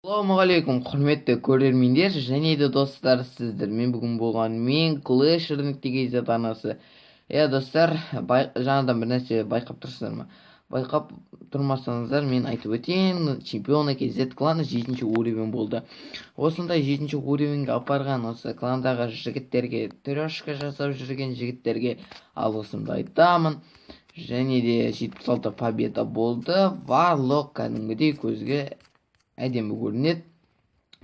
Ассалаумағалейкум, құрметті көрермендер және де достар! Сіздермен бүгін болған мен, Clash kz арнасы. Иә, достар, жаңадан бір нәрсе байқап тұрсыздар ма? Байқап тұрмасаңыздар, мен айтып өтейін: Чемпионы kz кланы жетінші уровень болды. Осындай жетінші уровеньге апарған осы кландағы жігіттерге, трешка жасап жүрген жігіттерге алғысымды айтамын. Және де 76 победа болды. Варлок кәдімгідей көзге әдемі көрінеді.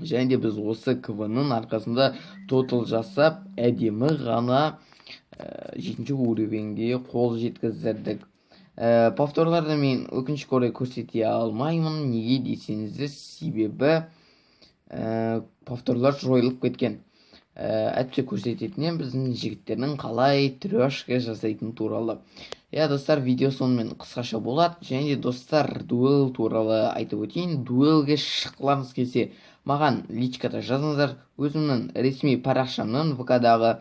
Және де біз осы КВ-ның арқасында тотал жасап, әдемі ғана жетінші уровеньге қол жеткіздірдік. Повторларды мен, өкінішке орай, көрсете алмаймын. Неге десеңіздер, себебі повторлар жойылып кеткен. Әйтпесе көрсететін едім біздің жігіттердің қалай трешка жасайтыны туралы. Иә, достар, видео сонымен қысқаша болады. Және де, достар, дуэл туралы айтып өтейін. Дуэлге шыққыларыңыз келсе, маған личкада жазыңыздар. Өзімнің ресми парақшамның ВК-дағы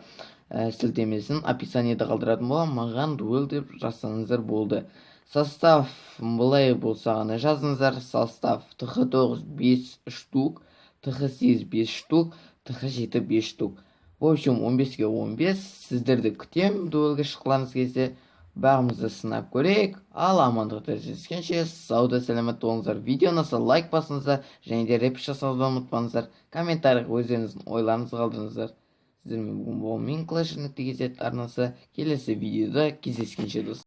сілтемесін описаниеде қалдыратын боламын. Маған «дуэл» деп жазсаңыздар болды. Состав былай болса ғана жазыңыздар: состав ТХ 9 5 штук, ТХ 8 5 штук, ТХ 7 5 штук. В общем, 15-ге 15. Сіздерді күтемін. Дуэлге шыққыларыңыз келсе, бағымызды сынап көрейік. Ал амандықта жүздескенше, сауда сәлемет болыңыздар! Видео ұнаса, лайк басыңыздар және де репост жасауды ұмытпаңыздар. Комментарийға өздеріңіздің ойларыңызды қалдырыңыздар. Сіздермен бүгін болған мен, Clash kz арнасы. Келесі видеода кездескенше, достар!